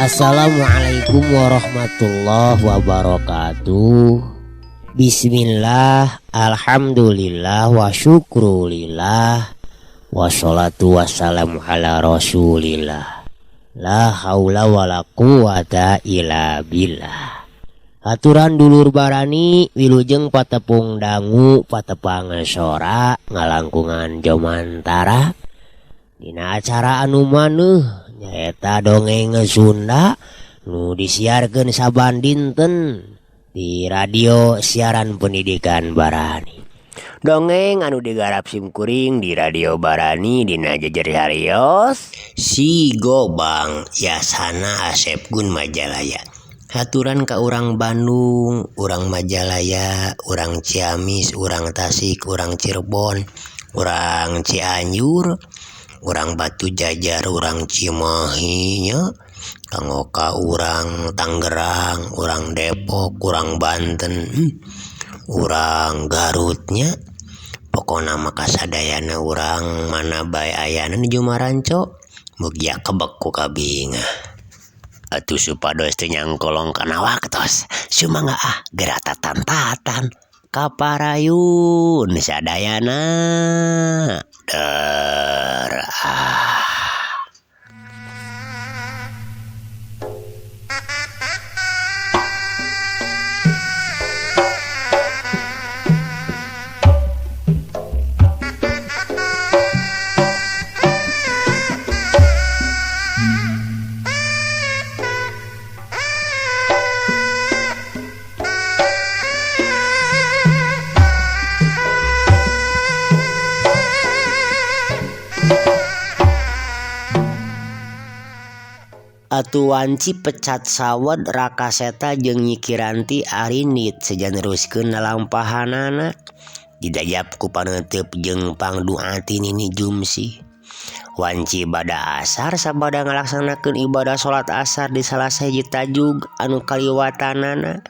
Assalamualaikum warahmatullahi wabarakatuh. Bismillah, alhamdulillah, wa syukrulillah, wassalatu wassalamu ala rasulillah. La haula wala quwata illa billah. Aturan dulur barani wilujeng patepung dangu patepang sora ngalangkungan jomantara. Dina acara anu maneuh nyaeta dongeng Sunda nu disiarkeun saban dinten di radio siaran pendidikan Barani. Dongeng anu digarap simkuring di radio Barani dina jejer harios Si Gobang Yasana Asep Gun Majalaya. Haturan ka urang Bandung, urang Majalaya, urang Ciamis, urang Tasik, urang Cirebon, urang Cianjur, urang Batu Jajar, urang Cimahi nya, kanggo ka urang Tangerang, urang Depok, urang Banten, urang Garutnya. Pokona mah kasadayana urang mana bae ayana di Jumaranco, mugia kebek ku kabingah. Atuh supados teu nyangkolong kana waktos, sumangga ah geura tatantatan kaparayun sadayana. Der ah. Atuh wanci pecat sawed Rakaseta jeung Nyi Kiranti arinit sejan neruskeun lalampahanana didajap ku paneuteub jeung pangdu'a ti Nini Jumsih. Wanci bada asar sabada ngalaksanakeun ibadah salat asar di salah sahiji tajug anu kaliwatanana.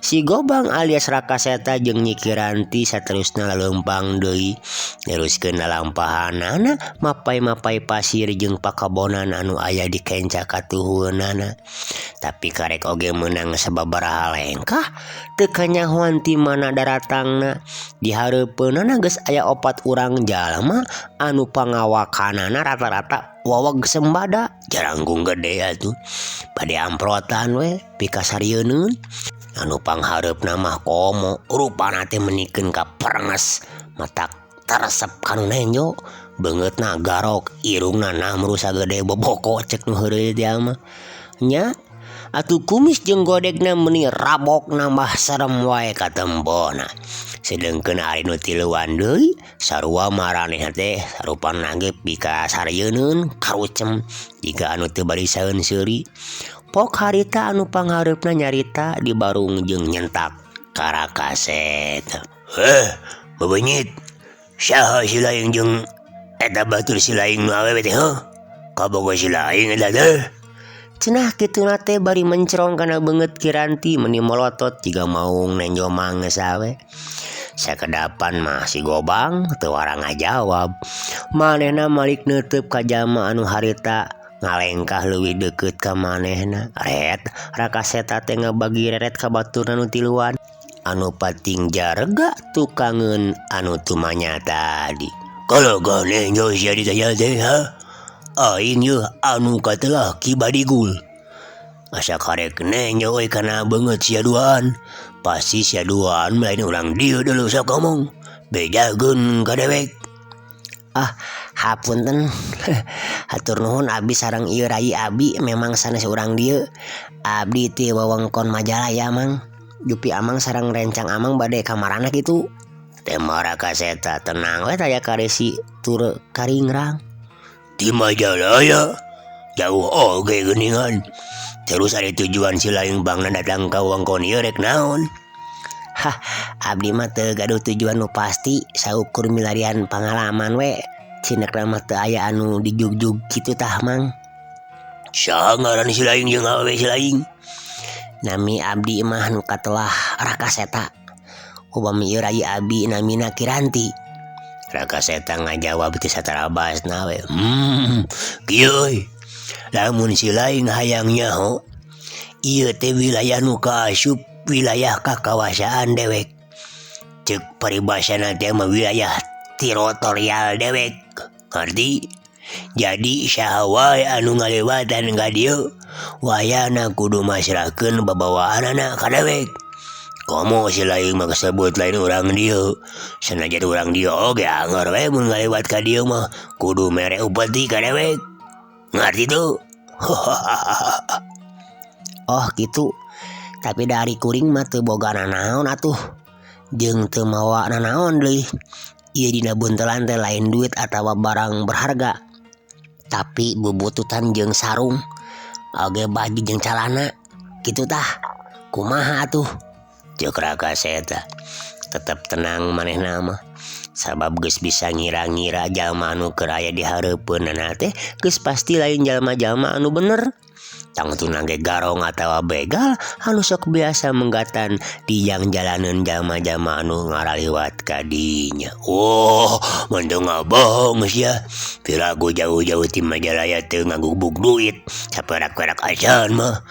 Si Gobang alias Rakaseta jeung Nyi Kiranti saterusna laleumpang deui neruskeun lalampahanana mapai-mapai pasir jeung pakabonan anu aya di kenca katuhueunana. Tapi karek oge meunang sababaraha lengkah teu kanyahoan ti mana daratangna. Di hareupeunana geus aya opat urang jalma anu pangawakanana rata-rata waweg sembada jarangkung gede atuh bade amprotan we pikasarieunun. Anu panghareupna mah komo rupana teh menikeun ka perenges mata teresep kanu nenjo beungeutna garok irungna namru sagede boboko cek nu heureuy teh mah nya atuh kumis jeung godegna meuni rabok nambah serem wae katembona. Sedengkeun ari nu tiluan deui sarua maranehna teh sarupana ge pikasarieunun karucem jiga anu teu barisaeun seuri. Pok harita anu panghareupna nyarita di barung jeung nyentak karakaset. Heh, bebenyit. Saha si laing jeung eta batur si laing nu awewe teh heuh? Kabogo si laing eta teh. Cenah kituna teh bari mencrong kana beungeut Kiranti meuni molotot jiga maung nenjo mangeus awe. Sakedapan mah si Gobang teu wara ngajawab. Manehna malik neuteub ka jalma anu harita ngalengkah leuwih deukeut ka manehna. Ret, Rakaseta teh ngabagi reret ka baturna nu tiluan. Anu pating jarega tukangeun anu tumanya tadi. Kalau gane nyo sia ditanya teh ha? Aing yeuh anu katelah Ki Badigul. Asa karek nenjo euy kana beungeut sia duaan. Pasti sia duaan lain urang dieu deuleu sok ngomong. Bejakeun ka dewek. Ah, Hapunten hatur nuhun abdi sareng ieu rai abi memang sanes urang dieu. Abdi ti wewengkon Majalaya Mang. Jupi Amang sareng rencang Amang bade ka marana kitu. Tema Raka Seta tenang we taya karesi tur karingrang. Di Majalaya jauh oge geuningan. Terus ada tujuan si lain bangna datang ka wewengkon ieu rek naon? Hah, abdi mah teu gaduh tujuan nu pasti saukur milarian pangalaman we. Cinekna mah teu aya anu dijugjug kitu tah Mang. Saha ngaran si lain jeung awewe si lain? Nami abdi mah nu katelah Raka Seta. Upami ieu rai abi namina Kiranti. Raka Seta ngajawab teu satarabasna we. Kieu euy. Lamun si lain hayang nyaho, ieu teh wilayah nu kaasup wilayah kakawasaan dewek. Ceuk paribasana teh mah wilayah teritorial dewek. Ngarti? Jadi saha wae anu ngalewatan ka dieu wayahna kudu masrahkeun babawaanana ka dewek. Komo si lain mah kasebut lain urang dieu. Sanajan urang dieu oge angger we mun ngalewat ka dieu mah kudu mere upeti ka dewek. Ngarti teu? Oh kitu. Tapi dari kuring mah teu boga nanaon atuh. Jeung teu mawa nanaon deui. Ieu dina buntelan teh lain duit atawa barang berharga. Tapi bubututan jeung sarung oge baju jeung calana. Kitu tah. Kumaha atuh? Ceuk Raka Seta. Tetep tenang manehna mah. Sabab geus bisa ngira-ngira jalma anu keur aya di hareupeunana teh geus pasti lain jalma-jalma anu bener. Tangtuna ge garong atawa begal anu sok biasa menggatan di jangjalaneun jalma-jalma anu ngaraliwat ka dinya. Wah, mun teu ngabohong sia. Piraku jauh-jauh ti Majalaya teu ngagubuk duit saperak-perak acan mah.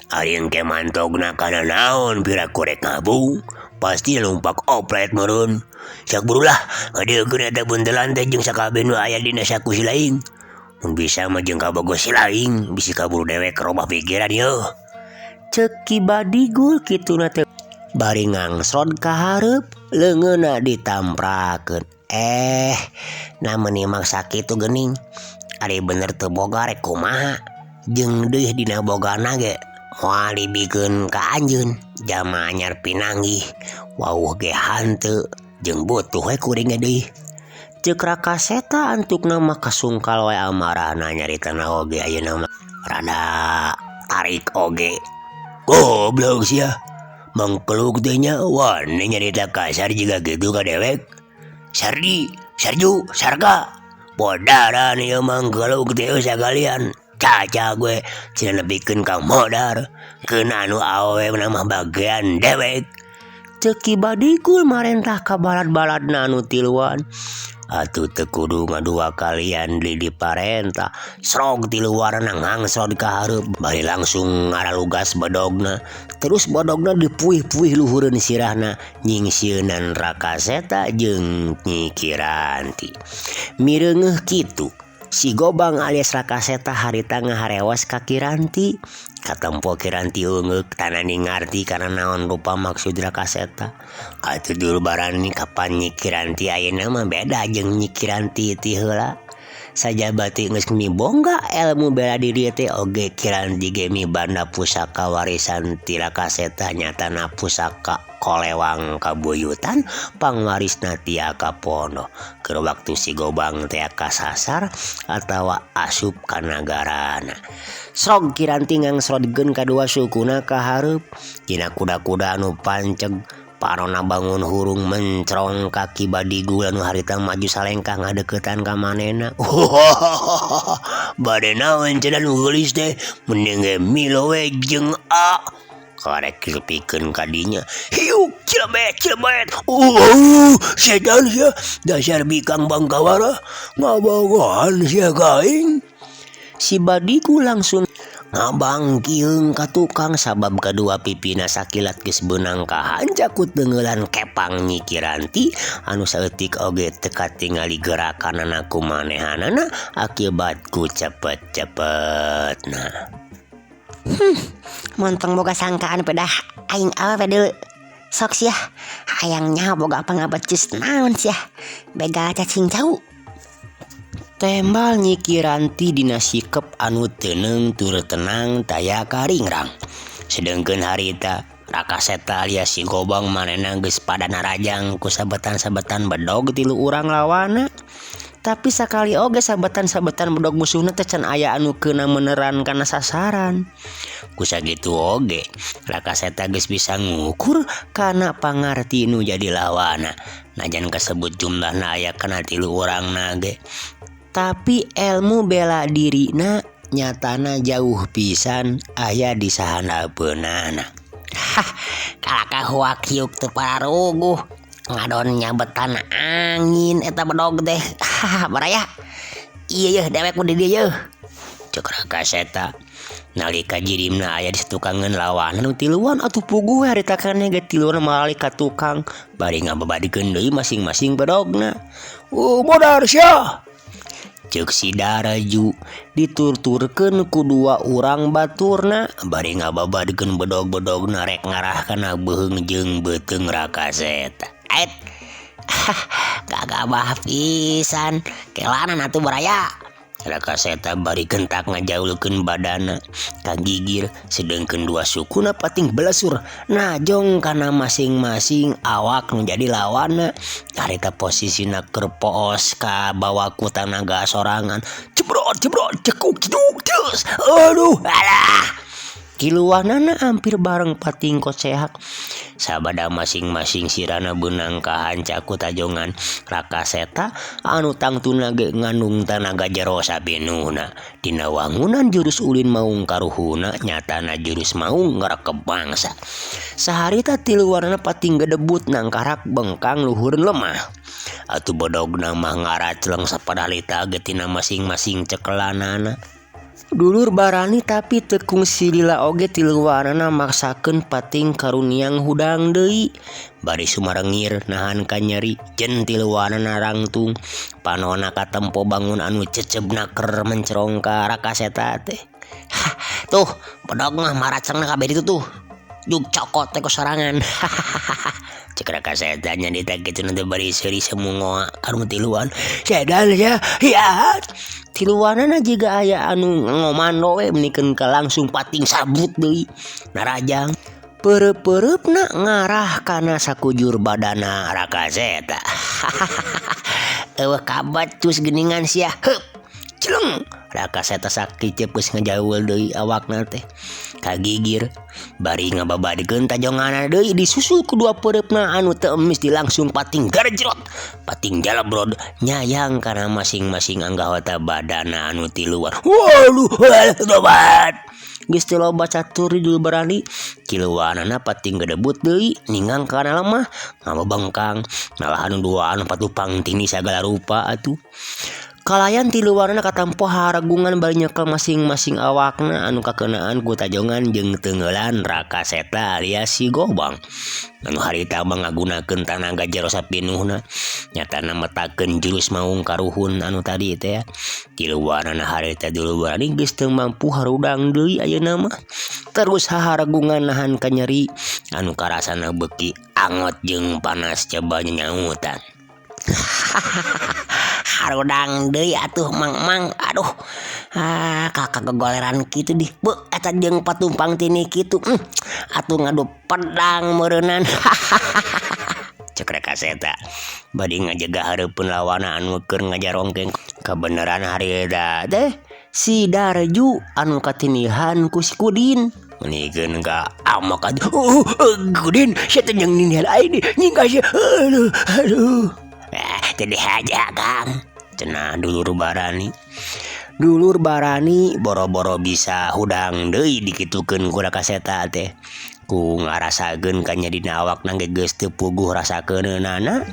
Ari engke mantogna kana naon piraku rek ngabung. Pasti lumpak oplet meureun. Sok buru lah ngadeukeun eta buntelan teh jeung sakabeh nu aya dina saku si lain. Mun bisa mah jeung kabogoh si lain bisi kaburu dewek robah pikiran yeuh. Ceuk Ki Badigul kituna teh bari ngangsrod ka hareup leungeunna ditamprakeun. Nah meuni maksa kitu geuning. Ari bener teu boga rek kumaha? Jeung deui dina bogana ge moal dibikeun ka anjeun jalma anyar pinanggih. Wauh ge hanteu jeung butuh we kuring ge deui. Ceuk Raka Seta antukna mah kasungkal we amarahna nyaritana oge ayeuna mah rada tarik oge. Goblok sia. Mangkeluk teh nya wani nyarita kasar jiga kitu ka dewek. Sardi, Sarju, Sarka. Bodaran ieu mangkeluk teh sakalian. Caca gue cenah nepikeun ka modar. Keun anu awewe mah bagian dewek. Ceuk Ki Badigul marentah ka balad-baladna anu tiluan. Atuh teu kudu ngadua kalian deui diparentah. Srog tiluarna ngangsrod ka hareup bari langsung ngaralugas bedogna. Terus bedogna dipuih-puih luhureun sirahna nyingsieunan Raka Seta jeung Nyi Kiranti. Mireungeuh kitu si Gobang alias Raka Seta harita ngaharewas ka Kiranti. Katempo Kiranti eungeuk tanani ngarti kana naon rupa maksud Raka Seta. Atuh durbarani kapan Nyi Kiranti ayeuna mah beda jeung Nyi Kiranti ti heula. Sajabati geus mibongga ilmu bela diri teh oge Kiranti ge mibanda pusaka warisan ti Raka Seta nyatana pusaka kolewang kabuyutan pangwarisna ti Akapono. Keur waktu si Gobang teh kasasar atawa asup ka nagarana. Srog Kiranti ngangsrodkeun kadua sukuna ka hareup. Dina kuda-kuda anu panceg parona bangun hurung mencrong ka Ki Badigul anu harita maju salengkah ngadeukeutan ka manehna. Bade naon cenah nu geulis teh mending ge milo we jeung A. Karek kirpikeun ka dinya. Hiuk cilebet cilebet. Setan sia dasar bikang bangkawara ngabogohan sia ka aing. Si Badigul langsung ngabangkiung ka tukang sabab kadua pipina sakilat geus beunang kahanca ku teungeulan kepang Nyi Kiranti anu saeutik oge teu katingali gerakanana ku manehanana akibat ku cepet-cepetna. Montong boga sangkaan pedah aing awewe deuleu. Sok sia hayang nyaho boga pangabecus naon sia begal cacing cau. Tembal Nyi Kiranti dina sikep anu teuneung tur tenang taya karingrang. Sedengkeun harita Raka Seta alias si Gobang manehna geus pada narajang ku sabetan-sabetan bedog tilu urang lawana. Tapi sakali oge sabetan-sabetan bedog musuhna teh can aya anu keuna meneran kana sasaran. Ku sakitu oge Raka Seta geus bisa ngukur kana pangarti nu jadi lawana. Najan kasebut jumlahna aya kana tilu urangna ge. Tapi elmu bela dirina nyatana jauh pisan aya di sahandapeunana. Hah, kalakah huak hiuk teu pararuguh. Ngadon nyabetan angin eta bedog teh. Hahaha baraya. Ieu yeuh dewek mun di dieu yeuh. Ceuk Raka Seta nalika jirimna aya di satukangeun lawanna nu tiluan atuh puguh we harita keneh ge tiluan malalik ka tukang bari ngababadikeun deui masing-masing bedogna. Modar sia! Ceuk si Daraju diturturkeun ku dua urang baturna bari ngababadkeun bedog-bedogna rek ngarah kana beuheung jeung beuteung Raka Seta. Ait. Hah, gagabah pisan. Kelanan atuh baraya. Raka Seta bari gentak ngajaulkeun badana kagigir sedengkeun dua sukuna pating belesur najong kana masing-masing awak nu jadi lawanna harita posisina keur poos ka bawa ku tanaga sorangan jebrot jebrot cekuk ceduk ceus aduh alah kiluanana hampir bareng pating koceak sabada masing-masing sirana beunang kahanca ku tajongan Raka Seta anu tangtuna ge ngandung tanaga jero sapinuhna dina wangunan jurus ulin maung karuhuna nyatana jurus maung ngarekep bangsa saharita tiluanana pating gedebut nangkarak bengkang luhureun lemah atuh bodogna mah ngaracleng sapadalita ge tina masing-masing cekelanana. Dulur barani tapi teu kungsi lila oge tiluanana maksakeun pating karuniang hudang deui bari sumarengir nahan kanyeri jen tiluanana rangtung panona katempo bangun anu cecebna keur mencerong ka Raka Seta teh. Hah, tuh bedog mah maracengna kabeh ditu tuh. Jug cokot teh ku sorangan. Hahaha. Ceuk Raka Seta nya dita kitu na teh bari seuri semungoa ka nu tiluan. Sedan sia hiat. Tiluanana jiga aya anu ngomando we menikeun ka langsung pating sabut deui narajang. Peureup-peureupna ngarah kana sakujur badana Raka Seta. Hahaha. Eueuh kabacus geuningan sia. Heup. Celeng. Raka Seta sakiceup geus ngajaul deui awakna teh. Kagigir bari ngababadkeun tajonganna deui disusul ku dua peureupna anu teu emis di langsung pating garjrot pating jalabrod nyayang kana masing-masing anggota badana anu tiluan. Waduh, tobat. Geus teu loba catur di dulur barani tiluanana pating gedebut deui ninggang kana lemah ngababengkang malahan duaan patupang tini sagala rupa atuh. Kalayan tiluanana katampo haragungan bari nyekel masing-masing awakna anu kakeunaan ku tajongan jeung teungeulan Raka Seta alias si Gobang. Anu harita mah ngagunakeun tanaga jero sapinuhna nyatana metakeun jurus maung karuhun anu tadi teh. Tiluanana harita dulur barani geus teu mampu harudang deui ayeuna mah. Terus haharagungan nahan kanyeri anu karasana beuki angot jeung panas coba nyautan. Hahaha. Harudang deui atuh mang-mang. Aduh. Ah, kakak gegoleran kitu dih. Beuh eta jeung patumpang tini kitu. Atuh ngadu pedang meureunnan. Hahaha. Ceuk Raka Seta bari ngajega hareupeun lawana anu keur ngajarongkeng kabeneran harita teh si Darju anu katinihan ku si Kudin menikeun ka amok atuh. Kudin sia teh jeung ninihan aing nyingkah sia. Aduh aduh. Jadi haja Kang cenah dulur barani. Dulur barani boro-boro bisa hudang deui dikitukeun ku Raka Seta teh. Ku ngarasakeun kanyadina awakna ge geus teu puguh rasakeunana.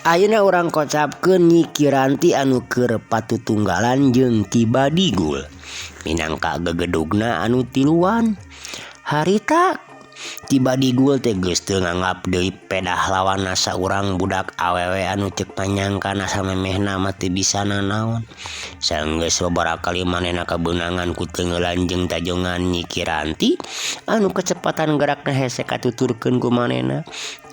Ayeuna urang kocapkeun Nyi Kiranti anu keur patutunggalan jeung Ki Badigul. Minangka gegedugna anu tiluan. Harita Ki Badigul teh geus teu nganggap deui pedah lawanna saurang budak awewe anu ceuk panyangkana samemehna mah teu bisa nanaon. Sanggeus sababaraha kali manehna kabeunangan ku teungeulan jeung tajongan Nyi Kiranti anu kacepatan gerakna hese katuturkeun ku manehna.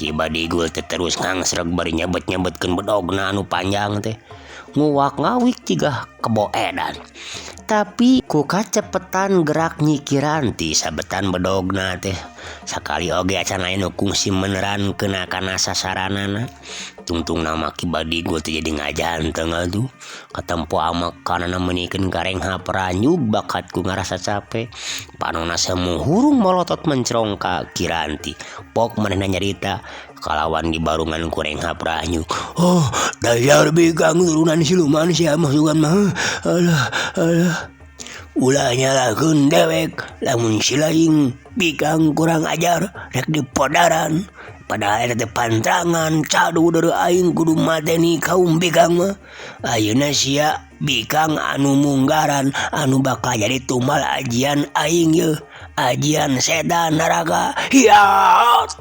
Ki Badigul teh terus ngangsreg bari nyebet-nyebetkeun bedogna anu panjang teh. Nguwak ngawik jiga kebo edan. Tapi ku kacepetan gerak Nyi Kiranti sabetan bedogna teh sakali oge acan aya nu kungsi meneran kena kana sasaranana. Tungtungna mah Ki Badigul teh jadi ngajanteng atuh. Katempo amekanana meunikeun karenghap ranyug bakat ku ngarasa cape. Panonna semu hurung molotot mencrong ka Kiranti. Pok manehna nyarita kalawan dibarungan ku renghap ranyug. Oh, dasar bikang turunan siluman sia mah sugan mah. Alah, alah. Ulah nyalahkeun dewek lamun si laing bikang kurang ajar rek dipodaran. Padahal eta teh pantrangan cadu deureuh aing kudu mateni kaum bikang mah. Ayeuna sia bikang anu munggaran anu bakal jadi tumbal ajian aing yeuh. Ajian setan neraka. Hiat.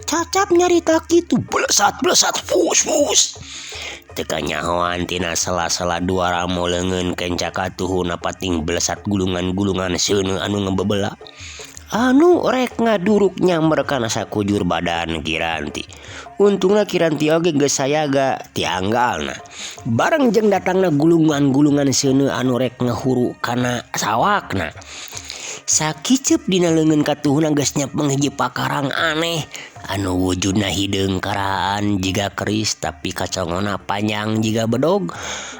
Cacap nyarita kitu blesat blesat fus fus. Teu kanyahoan tina sela-sela dua ramo leungeun kenca katuhuna pating blesat gulungan-gulungan seuneu anu ngebebela. Anu rek ngaduruk nyamber kana sakujur badan Kiranti. Untungna Kiranti oge geus sayaga tianggalna. Bareng jeung datangna gulungan-gulungan seuneu anu rek ngahuru kana sawakna. Sakiceup dina leungeun katuhuna geus nyepeng hiji pakarang aneh anu wujudna hideung karahaan jiga keris tapi kacongona panjang jiga bedog.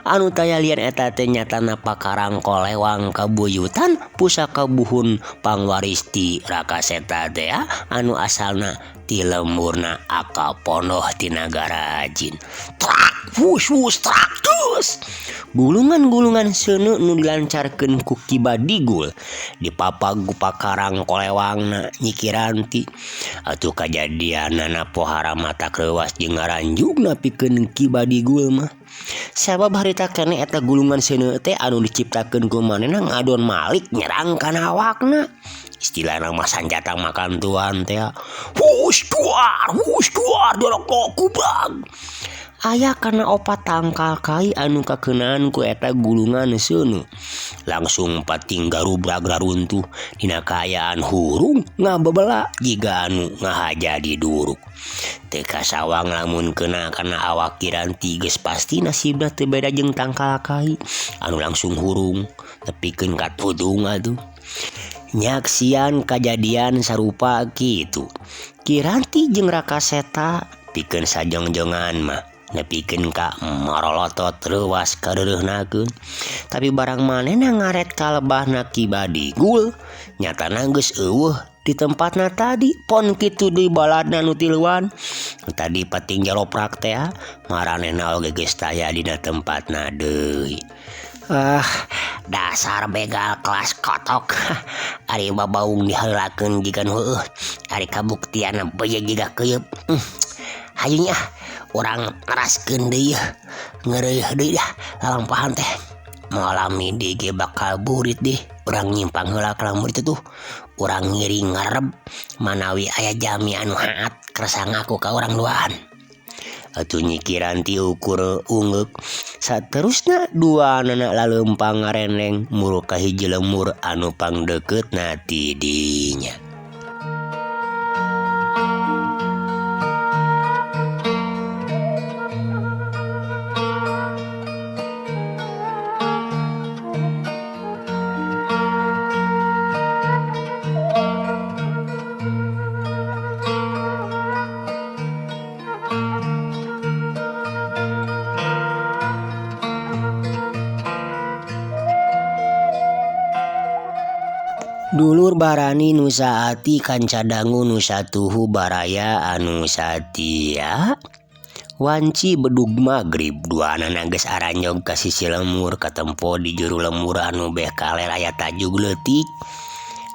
Anu taya lian eta teh nyatana pakarang kolewang kabuyutan pusaka buhun pangwaris ti Raka Seta teh anu asalna ti lemburna Akapondoh ti nagara jin. Trak wus wus trak dus. Gulungan-gulungan seuneu nu dilancarkeun ku Ki Badigul dipapag ku pakarang kolewangna Nyi Kiranti. Atuh kajadianana pohara mata reuwas jeung ngaranjugna pikeun Ki Badigul mah. Sabab harita keneh eta gulungan seuneu teh anu diciptakeun ku manehna ngadon malik nyerang kana awakna. Istilahna mah sanjata makan tuan teh. Hus duar dorok kubag. Aya kana opat tangkal kai anu kakeunaan ku eta gulungan seuneu. Langsung pating garubrag raruntuh dina kaayaan hurung ngabebela jiga anu ngahaja diduruk. Teu kasawang lamun keuna kana awak Kiranti geus pasti nasibna teu beda jeung tangkal kai anu langsung hurung nepikeun ka tudung atuh. Nyaksian kajadian sarupa kitu. Kiranti jeung Raka Seta pikeun sajongjongan mah nepikeun ka marolotot reuwas kareureuhnakeun. Tapi barang manehna ngaret ka lebahna Ki Badigul nyatana geus eueuh di tempatna tadi. Pon kitu deui baladna nu tiluan. Tadi pating jaloprak teh maranehna oge geus taya dina tempatna deui. Ah, dasar begal kelas kotok. Ari babaung diheulakeun jiga nu heueuh. Ari kabuktianna beuyeut jiga keuyeup. Hayu nya urang ngaraskeun deui ngeureuh deui dah lalampahan teh. Moal lami deui ge bakal burit deh. Urang nyimpang heula ka lembur itu tuh. Urang ngiring ngarep manawi aya jami anu haat kersa ngaku ka urang duaan. Atuh Nyi Kiranti ukur ungeuk. Saterusna duanana laleumpang ngarendeng muru ka hiji lemur anu pangdeukeutna ti dinya. Dulur barani nu saati kanca dangu nu satuhu baraya anu satia. Wanci bedug magrib duanana geus aranjog ka sisi lemur katempo di juru lemur anu beh kaler aya tajug leutik.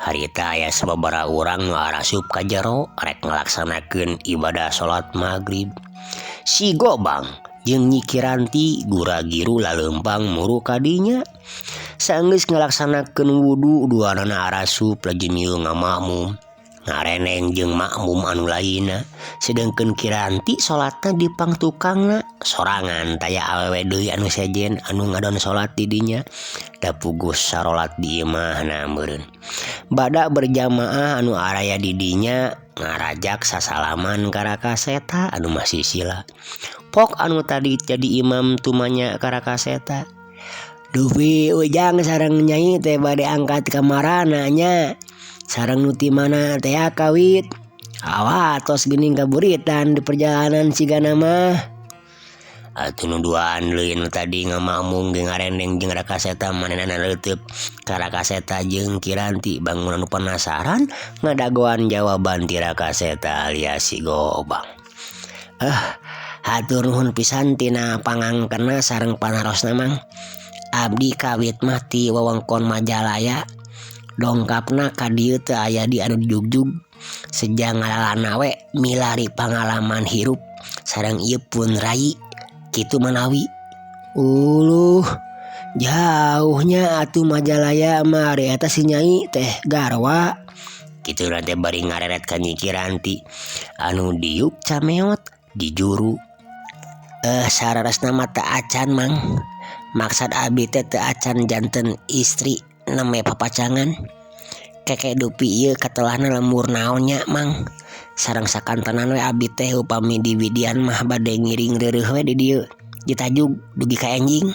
Harita aya sababaraha urang nu arasup ka jero rek ngalaksanakeun ibadah salat magrib. Si Gobang jeung Nyi Kiranti gura-giru laleumpang muru ka dinya. Saenggeus ngalaksanakeun wudu duanana arasup laju milu ngamakmum ngareneng jeung makmum anu lainna sedengkeun Kiranti salatna di pangtukangna sorangan taya awewe deui anu sejen anu ngadon salat di dinya da puguh sarolat di imahna meureun. Bada berjamaah anu araya di dinya ngarajak sasalaman ka Raka Seta anu masih sila. Pok anu tadi jadi imam tumanya ka Raka Seta. Dupi Ujang sareng Nyai teh bade angkat ka marana nya. Sareng nu ti mana teh kawit. Awa tos geuning kaburitan di perjalanan sigana mah. Atuh nu duaan deui nu tadi ngamakmum ge ngarendeng jeung Raka Seta manehna leuteuk ka Raka Seta jeung Kiranti bangunan nu penasaran ngadagoan jawaban ti Raka Seta alias si Gobang. Hatur nuhun pisan tina pangangkenna sareng panarosna Mang. Abdi kawit mah ti wewengkon Majalaya dongkapna ka dieu teu aya di anu dijugjug sejang ngalalana we milari pangalaman hirup sareng ieu pun rai kitu manawi. Uluh jauhnya atuh Majalaya mah ari eta si Nyai teh garwa kitu teh bari ngareret ka Nyi Kiranti anu diuk cameot di juru. Sararesna mah teu acan Mang. Maksad abdi teh teu acan janten istri neme papacangan. Keke dupi ieu katelahna lembur naon nya Mang. Sareng sakantenan we abdi teh upami di Widian mah bade ngiring reureuh we di dieu ditajug dugi ka enjing.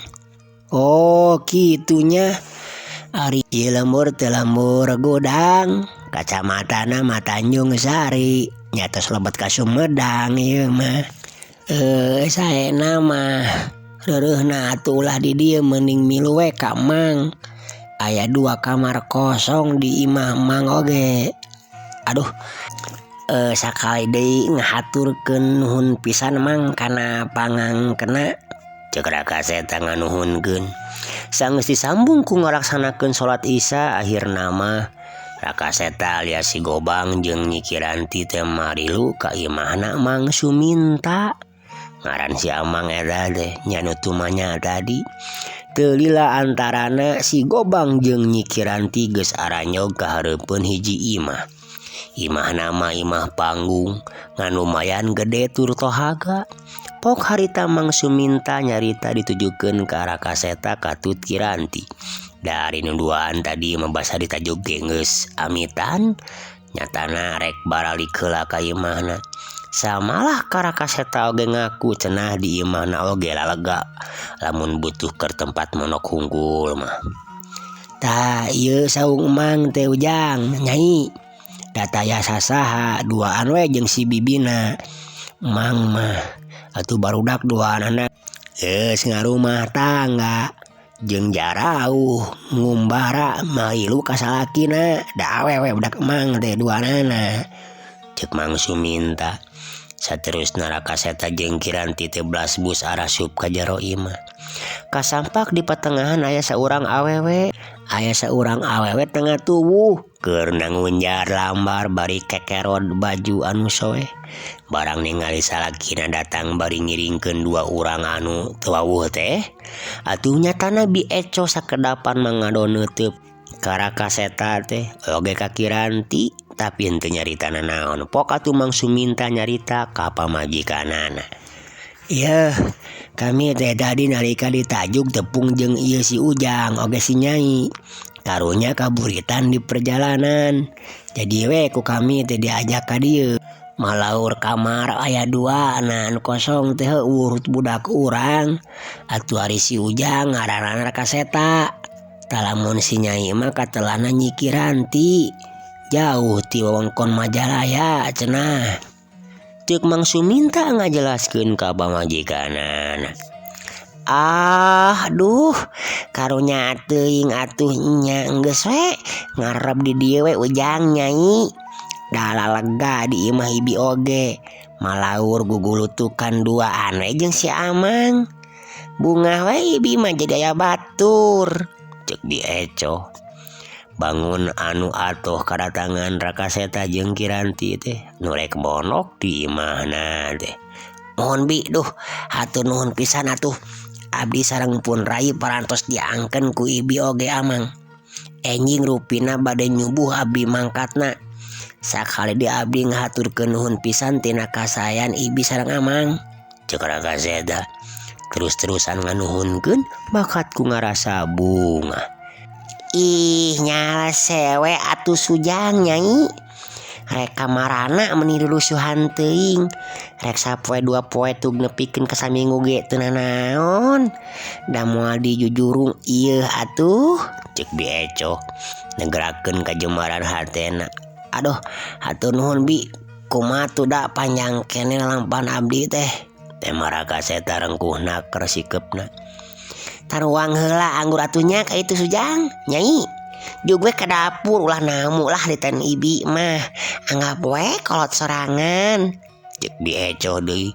Oh kitunya. Ari ieu lembur teh lembur gudang kacamatana mah Tanjung Sari nya tos lebet ka Sumedang ieu mah. Saena mah reureuhna atuh ulah di dieu mending milu we ka Mang. Aya 2 kamar kosong di imah Mang oge. Aduh, sakali deui ngahaturkeun nuhun pisan Mang kana pangangkena. Ceuk Raka Seta nganuhunkeun. Sanggeus disambung ku ngalaksanakeun salat Isya akhirna mah Raka Seta alias si Gobang jeung Nyi Kiranti teh marilu ka imahna Mang Suminta. Ngaran si Amang eta teh nya nu tumanya tadi. Teu lila antarana si Gobang jeung Nyi Kiranti geus aranyog ka hareupeun hiji imah. Imahna mah imah panggung ngan lumayan gede tur tohaga. Pok harita Mang Suminta nyarita ditujukeun ka Raka Seta katut Kiranti. Dari nu duaan tadi mah basa ditajuk ge geus amitan nyatana rek baralik heula ka imahna. Samalah ka Raka Seta oge ngaku cenah di imahna oge lalega lamun butuh keur tempat monok hungkul mah. Tah ieu saung Mang teh Ujang Nyai. Da taya sasaha duaan we jeung si bibina. Mang mah atuh barudak duaanana geus ngarumah tangga jeung jarauh ngumbara mailu ka salakina da awewe budak Mang teh duaanana. Ceuk Mang Suminta. Saterusna Raka Seta jeung Kiranti teh blasbus arasup ka jero imah. Kasampak di patengahan aya saurang awewe. Aya saurang awewe tengah tubuh keur ngunjar lambar bari kekerod baju anu soeh. Barang ningali salakina datang bari ngiringkeun dua urang anu teu wawuh teh. Atuh nyatana Bi Eco sakedapan mangadon neuteub ka Raka Seta teh oge ka Kiranti tapi henteu nyarita nanaon. Pok atuh Mang Suminta nyarita ka pamajikanana. Yeuh, kami teh tadi nalika ditajuk tepung jeung ieu si Ujang oge si Nyai. Karunya kaburitan di perjalanan. Jadi we ku kami teh diajak ka dieu. Malaur kamar aya 2 nah anu kosong teh urut budak urang. Atuh ari si Ujang ngaranna Raka Seta. Tah lamun si Nyai mah katelahna Nyi Kiranti. Jauh ti wewengkon Majalaya cenah. Ceuk Mang Suminta ngajelaskeun ka pamajikanana. Ah duh karunya teuing atuh nya geus we ngarep di dieu we Ujang Nyai. Da lalega di imah ibi oge. Malaur gugulutukan duaan we jeung si Amang. Bungah we ibi mah jadi aya batur. Ceuk Bi Eco. Bangun anu atoh kadatangan Raka Seta jeung Kiranti teh nu rek monok di imahna teh. Mohon bi duh hatur nuhun pisan atuh abdi sareng pun rai parantos diangken ku ibi oge amang. Enjing rupina bade nyubuh abdi mangkatna. Sakali di abdi ngahaturkeun nuhun pisan tina kasaean ibi sareng amang. Cek Raka Seta terus-terusan nganuhunkeun bakat ku ngarasa bungah. Ih nyala sewe atuh Sujang nyai. Rek kamarana meuni rurusuhan teuing. Rek sapoe dua poe tug nepikeun ka saminggu ge teu nanaon. Da moal dijujurung ieu atuh. Cek Bi Ecoh negerakeun kajemaran hatena. Aduh hatur nuhun bi kumaha tuh da panjang keneh lalampahan abdi teh. Tema Raka Seta rengkuh naker sikeupna. Taruang heula anggur atuh nya ka itu Sujang nyai. Jug we ka dapur ulah namu lah di ten ibi mah. Anggap we kolot sorangan. Cek Bi Ecoh deui.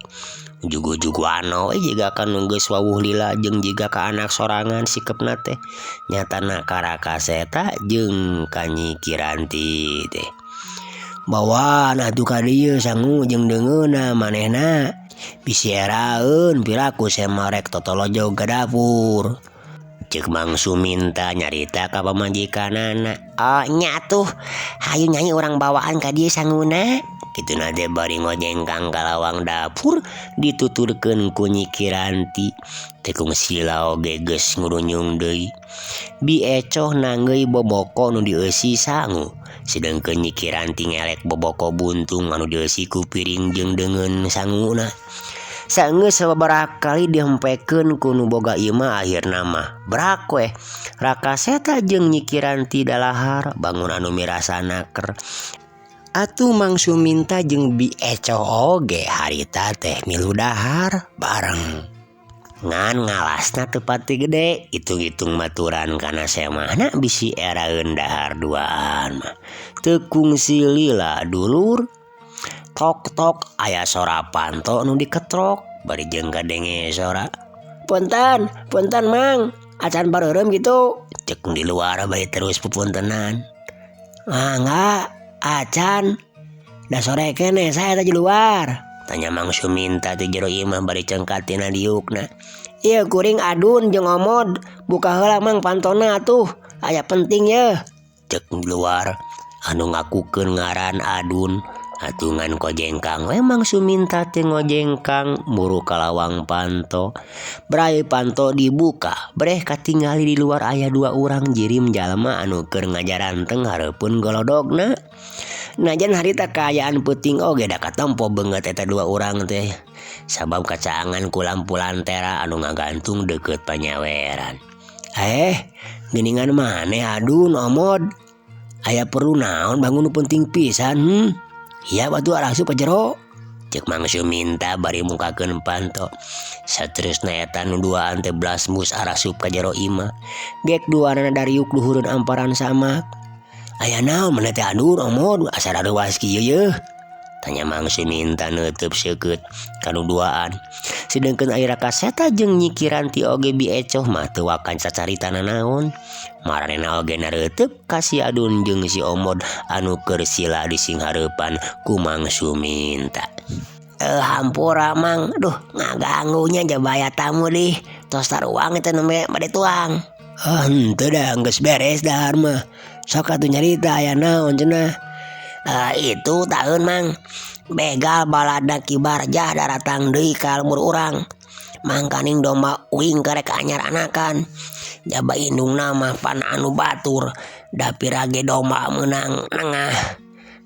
Ujug-ujug wano we jiga ka nu geus wawuh lila jeung jiga ka anak sorangan sikeupna teh. Nyatana ka Raka Seta jeung ka Nyi Kiranti teh. Bawaan atuh ka dieu sangu jeung deungeunna manehna. Bisi eraeun piraku sema rek totolojog ka dapur. Cek Mang Suminta nyarita ka pamajikanana. Oh nya atuh hayu nyai urang bawaan ka dieu sanguna. Kituna teh bari ngojengkang ka lawang dapur dituturkeun ku Nyi Kiranti. Teu kungsi oge geus ngurunyung deui. Bi Ecoh nanggeuy boboko nu dieusi sangu. Sedengkeun Nyi Kiranti ngelek boboko buntung anu dieusi ku piring jeung deungeun sanguna. Saenggeus sababaraha kali dihempekeun ku nu boga imah akhirna mah brak weh. Raka Seta jeung Nyi Kiranti dalahar bangun anu mirasa naker. Atuh Mang Suminta jeung Bi Ecoh oge harita teh milu dahar bareng. Ngan ngalasna teu pati gede, hitung-hitung maturan kana semahna bisi eraeun dahar duaan mah. Teu kungsi lila dulur. Tok tok aya sora panto nu diketrok bari jeung kadenge sora. Punten, punten Mang, acan bareureum kitu. Cek di luar bari terus pupuntenan. Mangga acan da sore keneh saya teh di luar. Tanya Mang Suminta ti jero imah bari cengkat tina diukna. Ieu kuring Adun jeung Omod, buka heula Mang pantona atuh, aya penting yeuh. Cek di luar anu ngakukeun ngaran Adun. Atungan kojengkang we Mang Suminta teh ngojengkang muru ka lawang panto. Brai panto dibuka, breh katingali di luar aya dua urang jirim jalma anu keur ngajaranteng hareupeun golodogna. Najan harita kaayaan peuting oge da katempo beungeut eta dua urang teh. Sabab kacaangan ku lampu lantera anu ngagantung deukeut panyaweran. Geuningan maneh Adun Omod. Aya perlu naon bangun nu penting pisan. Iya batu arasup ka jero. Cek Mang Suminta bari mukakeun panto. Saterusna eta nu duaan teh blasmus arasup ka jero imah. Gek duanana dariuk luhureun amparan samak. Aya naon maneh teh Adun Omod asa rareuwas kieu yeuh. Tanya Mang Suminta neuteub seukeut ka nu duaan. Sedengkeun ari Raka Seta jeung Nyi Kiranti oge Bi Ecoh mah teu wakan cacarita nanaon. Maranehna oge nareuteub ka si Adun jeung si Omod anu keur sila disinghareupan ku Mang Suminta. Hampura Mang, duh ngaganggunya jabaya tamu dih. Tos taruang eta nembe bade tuang. Henteu da geus beres dahar mah. Sok atuh nyarita aya naon cenah. Itu taeun Mang. Begal balada Ki Barjah daratang deui ka lembur urang. Mangkaning domba uing karek anyar anakan. Jaba indungna mah pan anu batur. Da pirage domba meunang nengah.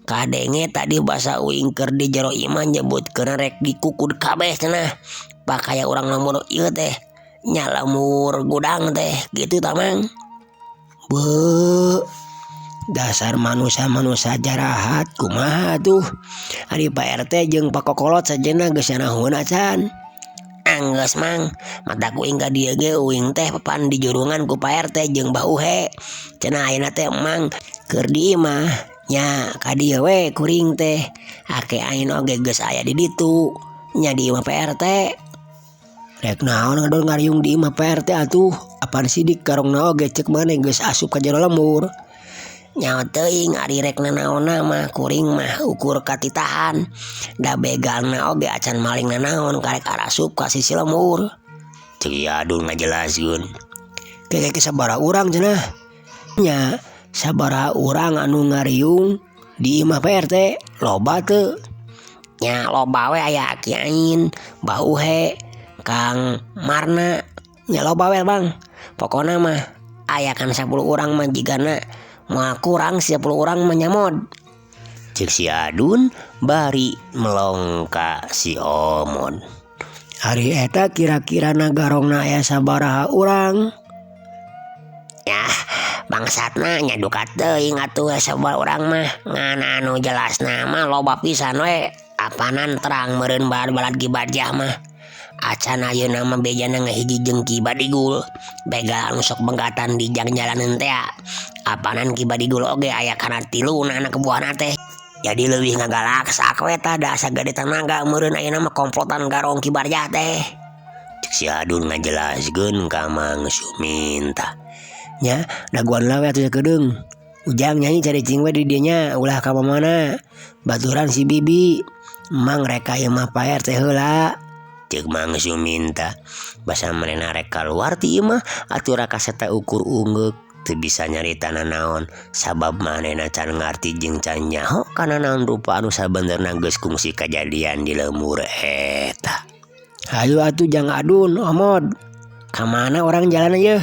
Kadenge tadi basa uing keur di jero imah nyebutkeun rek dikukud kabeh cenah. Pakaya urang lembur ieu teh. Nya lembur gudang teh kitu tah Mang. Beuh. Dasar manusia-manusia jarahat kumaha tuh. Ari Pak RT jeung Pak Kokolot sajena geus nyanahoeun acan. Anggeus Mang, mata ku uing ka dieu ge uing teh papan dijurungan ku Pak RT jeung Bah Uhe. Cenah ayeuna teh Mang keur di imah nya ka dieu we kuring teh. Ake aing oge geus aya di ditu nya di imah Pak RT. Rek naon ngadon ngariung di imah Pak RT atuh. Apan sidik karongna oge cek maneh geus asup ka jero lembur. Nyaho teuing ari rek nanaonna mah kuring mah ukur katitahan da begalna oge acan maling nanaon karek arasup ka sisi lembur. Cek si Adun ngajelaskeun. Ke sabaraha urang cenah nya sabaraha urang anu ngariung di imah Pak RT loba teu nya loba we aya Aki Ain, Bah Uhe, Kang Marna nya loba we Bang. Pokona mah aya kan 10 urang mah jigana moal kurang 10 urang mah nyamod. Cek si Adun bari melong ka si Omon. Ari eta kira-kira nagarongna aya sabaraha urang? Yah, bangsatna nya duka teuing atuh sabaraha urang mah ngan anu jelasna mah loba pisan we. Apanan terang meureun balad-balad Ki Barjah mah. Acan ayeuna mah bejana ngahiji jeung Ki Badigul. Begal anu sok bengkatan di jang-jalaneun teh. Apanan Ki Badigul oge aya kana tiluna anak buahna teh. Jadi leuwih ngagalaksak we tah da asa gede tanaga meureun ayeuna mah komplotan garong Ki Barjah teh. Cek si Adun ngajelaskeun ka Mang Suminta. Nya daguan lah we atuh sakedeung. Ujang nyanyi caricing we di dieu nya ulah ka mamana. Baturan si Bibi. Mang rek ka imah Pak RT heula. Cek Mang Suminta. Basa manehna rek kaluar ti imah atuh Rakaseta ukur ungeuk teu bisa nyarita nanaon sabab manehna can ngarti jeung can nyaho kana naon rupa anu sabenerna geus kungsi kajadian di lembur eta. Hayu atuh Jang Adun Omod. Ka mana urang jalan yeuh?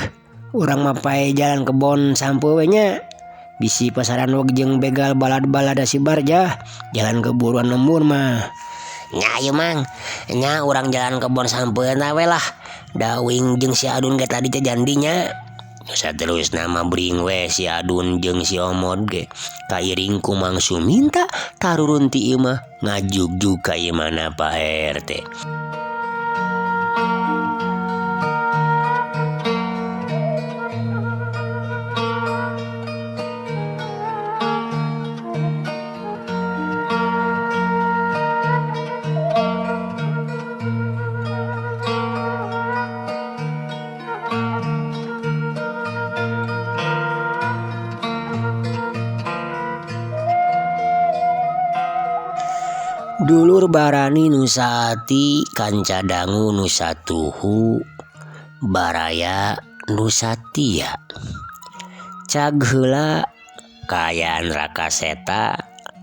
Urang mah pae jalan kebon sampeu we nya. Bisi pasaran weg jeung begal balad-balada si Barjah jalan keburuan lembur mah. Nya ieu Mang, nya urang jalan kebon sampeuna we lah. Da uing jeung si Adun ge tadi teh jandinya. Saterusna mah bring we si Adun jeung si Omod ge kairing ku Mang Suminta tarurun ti imah ngajugjug ka imahna Pak RT. Dulur barani nu saati kanca dangu nu satuhu baraya nu satia. Cag heula kaayaan Rakaseta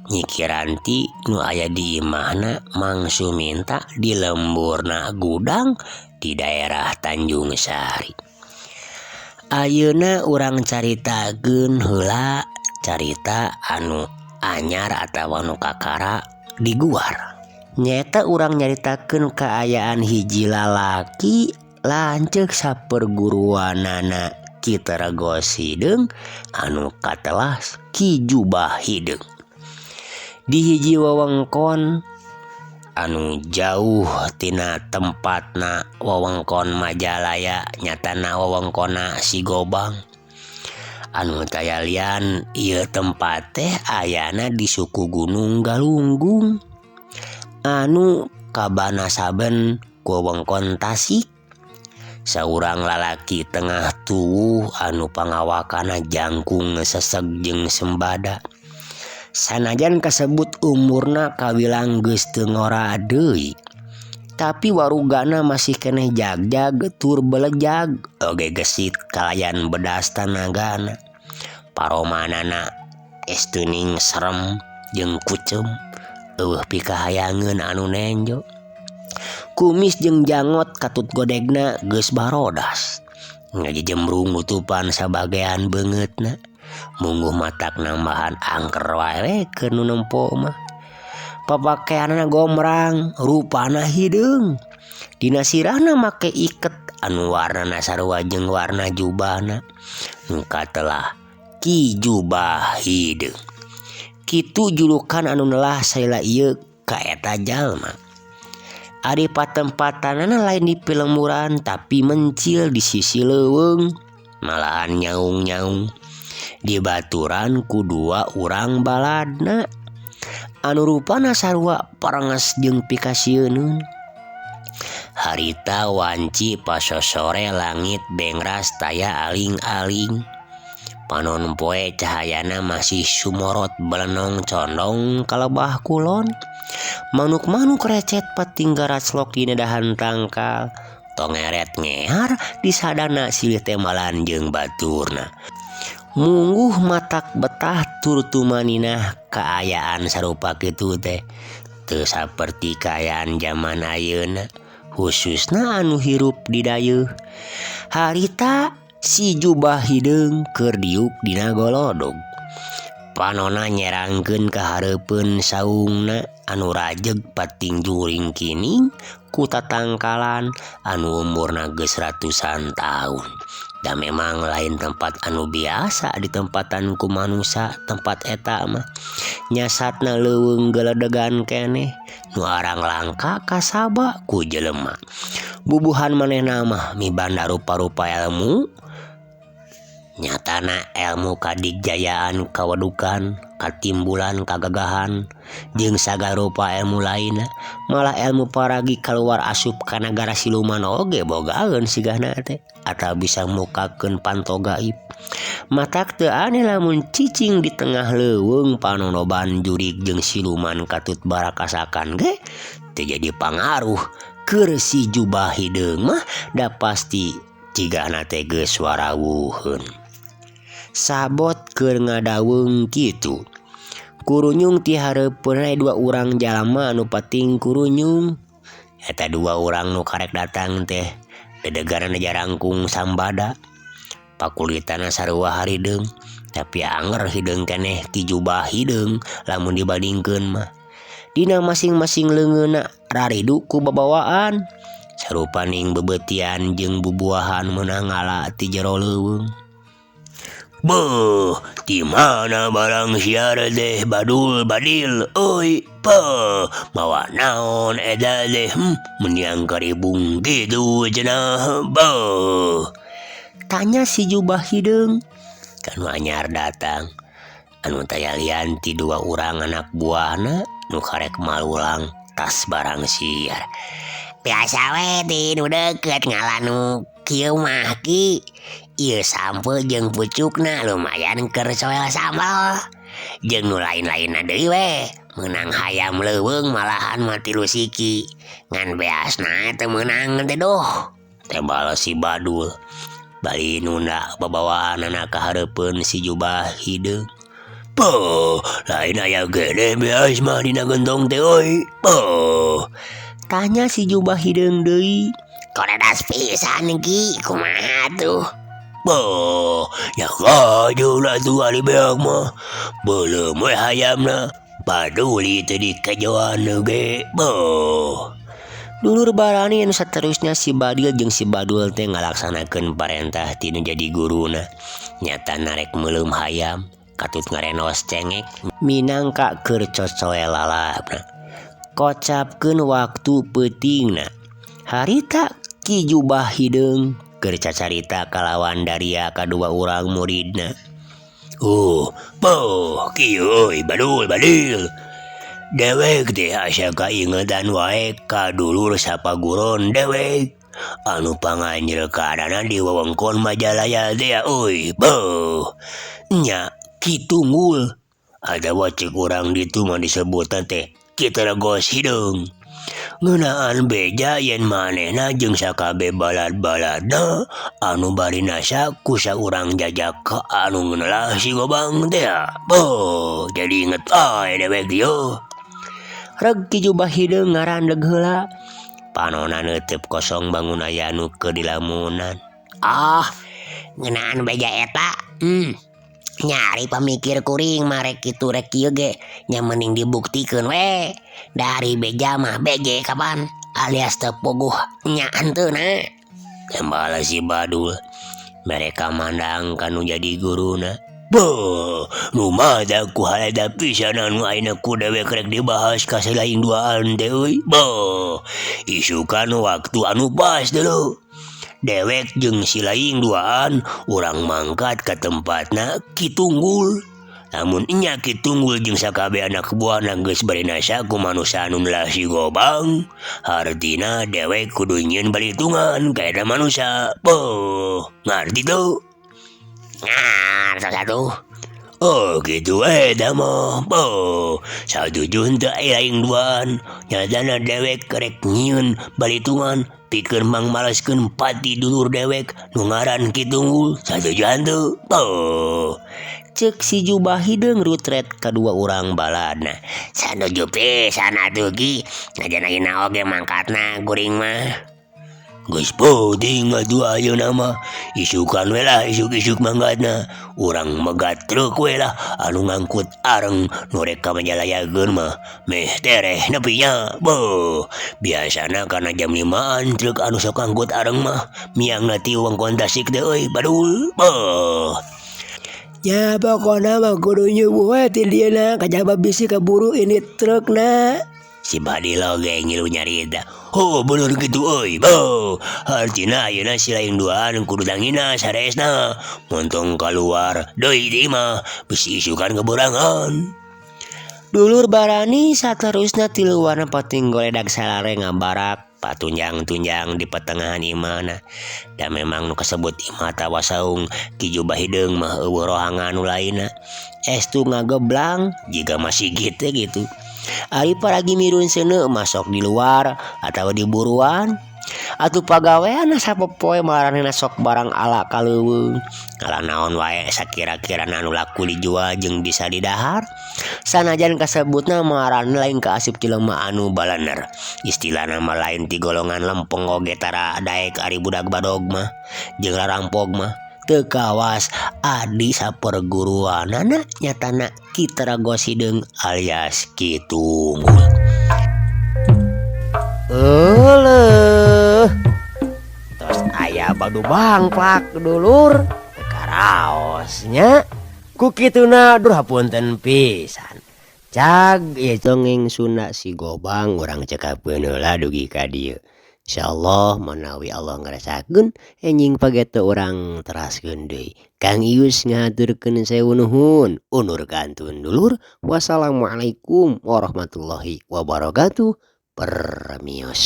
Nyi Kiranti nu aya di imahna Mang Suminta di lemburna gudang di daerah Tanjung Sari. Ayeuna urang caritakeun heula carita anu anyar atawa nu kakara di guar. Nyata urang nyaritakeun kaayaan hiji lalaki lanceuk saperguruanana Ki Tergos Hideung anu katelah Ki Jubah Hideung. Di hiji wewengkon anu jauh tina tempatna wewengkon Majalaya nyatana wewengkonna Sigobang. Anu tayalian ieu tempat teh ayana di suku Gunung Galunggung anu kabana saben ku wewengkon Tasik. Saurang lalaki tengah tuwuh anu pangawakana jangkung seseg jeung sembada. Sanajan kasebut umurna kawilang geus teu ngora deui, tapi warugana masih keneh jagjag tur belejag oge gesit kalayan bedas tanagana. Paromanana estuning serem jeung kucem eueuh pikahayangeun anu nenjo. Kumis jeung jangot katut godegna geus barodas. Ngajejembrung nutupan sabagean beungeutna. Mungguh matak nambahan angker wae keur nu nempo mah. Papakeanana gomrang, rupana hideung. Dina sirahna make iket anu warnana sarua jeung warna jubahna. Nu katelah Ki Jubah Hideung. Kitu julukan anu nelah saila ieu ka eta jalma. Ari patempatanana lain di pilemburan tapi mencil di sisi leuweung, malahan nyaung-nyaung. Dibaturan ku dua urang baladna anu rupana sarua parenges jeung pikasieun. Harita wanci pasosore langit bengras taya aling-aling. Panon poe cahayana masih sumorot belenong condong ka lebah kulon. Manuk-manuk recet patingga raclok dina dahan tangkal. Tongeret ngear disadana silih tembalan jeung baturna. Mungguh matak betah tur tumaninah kaayaan sarupa kitu teh. Teu saperti kaayaan jaman ayeuna khususna anu hirup di dayeuh. Harita si jubah hideung keur diuk dina golodog. Panona nyerangkeun ka hareupeun saungna anu rajeg pating juring kining ku tatangkalan anu umurna geus ratusan taun. Da memang lain tempat anu biasa ditempatan ku manusa tempat eta mah. Nyasatna leuweung geledegan keneh nu arang langka kasaba ku jelema. Bubuhan manehna mah mibanda rupa-rupa elmu. Nyatana elmu kadigjayaan kawedukan katimbulan kagagahan jeung sagala rupa elmu lainna malah elmu paragi kaluar asup ka nagara siluman oge bogaeun sigahna teh atawa bisa mukakeun panto gaib. Matak teu aneh lamun cicing di tengah leuweung panonoban jurig jeung siluman katut barakasakan ge teu jadi pangaruh keur si jubah hideung mah da pasti cigahna teh geus warawuheun. Sabot keur ngadaweung kitu. Kurunyung ti hareupeun aya dua urang jalma anu pating kurunyung. Eta dua urang nu karek datang teh dedegaran jarangkung sambada. Pakulitana sarua harideung, tapi anger hideung keneh ti jubah hideung lamun dibandingkeun mah. Dina masing-masing leungeunna raridu ku babawaan. Sarupaning bebeutian jeung bubuahan meunang ngala ti jero leuweung. Beuh, di mana barang siar teh badul badil euy, peuh, mawa naon eta teh, meniang karibung kitu cenah, beuh. Tanya si jubah hideung. Kanu anyar datang. Anu taya lian ti dua urang anak buahna nu karek malulang tas barang siar. Biasa we ti nu deukeut ngalanu kieu mah ki. Ieu sampe jeung pucukna lumayan keur soel sambal. Jeung nu lain-lainna deui we. Meunang hayam leuweung malahan mah tilu siki. Ngan beasna teu meunang teh duh. Tembal si Badul. Bari nunda babawaanana ka hareupeun si jubah hideung. Peuh, lain aya gede beas mah dina gentong teh euy. Peuh. Tanya si jubah hideung deui. Koredas pisan ki, kumaha tuh? Beuh, nya kajul atuh ari beak mah. Beuleum we hayamna, paduli teu dikejoan ge. Beuh. Dulur barani anu saterusna si Badil jeung si Badul teh ngalaksanakeun parentah ti nu jadi guruna. Nyata narek meuleum hayam, katut ngarenos cengek minangka keur cocoe lalapna. Kocapkeun waktu peutingna. Harita Ki Jubah hideung keur cacarita kalawan daria kadua urang muridna. Oh, beuh, kieu euy Badul Badil. Dewek teh asa kaingetan wae ka dulur sapaguron dewek. Anu panganjrekaanana di wewengkon Majalaya teh euy, beuh. Nya Ki Tunggul atawa ceuk urang ditu mah disebutna teh Ki Teregos Hideung. Ngeunaan beja yen manehna jeung sakabeh balad-baladna anu bari nasa ku saurang jajaka anu ngeunelah si Gobang teh. Beuh, jadi inget ae dewek ieu. Reg Ki Jubah hideung ngarandeg heula. Panona neuteub kosong bangun aya nu keur dilamunan. Oh, ngeunaan beja eta. Nyari pamikir kuring mah rek kitu rek kieu ge nya mending dibuktikeun we. Dari beja mah beje kapan alias teu puguh nya hanteuna. Tembal si Badul. Mereka mandang kanu jadi guruna. Beuh, nu mata ku hareta pisan anu ayeuna ku dewek rek dibahas ka selain duaan teh euy. Beuh, isukan waktu anu pas dulu. Dewek jeung si lain duaan urang mangkat ka tempatna Ki Tunggul. Lamun nya Ki Tunggul jeung sakabeh anak buahna geus barinasa ku manusa anu neulah si Gobang, hartina dewek kudu nyieun balitungan ka eta manusa. Beuh, ngarti teu? Ngartos atuh. Oh gitu eta mah. Oh, satuju henteu aing duaan. Nyatana dewek rek nyieun balitungan pikeun mangmaleskeun pati dulur dewek nu ngaran Ki Tunggul. Satuju henteu? Oh. Cek si jubah hideung rutret kadua urang balana. Sanuju pisan atuh Ki. Najan ayeuna oge mangkatna guring mah. Geus penting atuh ayeuna mah isukan we lah isuk-isuk manggatna urang megat truk we lah anu ngangkut areng nu rek ka Majalayakeun mah meh tereh nepi nya. Beuh, biasana kana jam 5-an truk anu sok ngangkut areng mah miangna ti wewengkon Tasik teh euy badul. Beuh. Nya pokona mah kudu nyubuh we ti dieuna kajaba bisi kaburu ini trukna. Si Badil oge ngilu nyarita. Oh bener gitu euy. Beuh, hartina ayeuna si lain duaan kudu tangina saresna. Montong kaluar deui di imah bisi isukan keberangan. Dulur barani saterusna tilu warna pating goledag salare ngabarak patunjang-tunjang di petengahan imahna. Da memang nu kasebut imah tawa saung Ki Jubah Hideung mah eueuh rohangan nu lainna. Estu ngageblang jiga masih gitu gitu. Ari paragi mirun seuneu masok di luar atawa di buruan. Atuh pagawean sapopoe maranehna sok barang ala ka leuweung. Ngala naon wae sakira-kirana anu laku dijual jeung bisa didahar. Sanajan kasebutna maranehna lain kaasup jelema anu balener. Istilahna mah lain ti golongan lempeng oge tara daek ari budak badog mah jeung rarampog mah. Teu kawas adi saperguruanana nyatana Ki Tarago Sideung alias Ki Tunggul. Euleuh. Tos aya badu bangplak dulur teu karaosnya. Ku kituna duh hapunten pisan. Cag ieu dongeng Sunda si Gobang urang cekapkeun heula dugi ka dieu. Insyaallah manawi Allah ngarasakeun enjing pageto urang teraskeun deui. Kang Ius ngahaturkeun sewu nuhun, unur kantun dulur. Wassalamualaikum warahmatullahi wabarakatuh. Permios.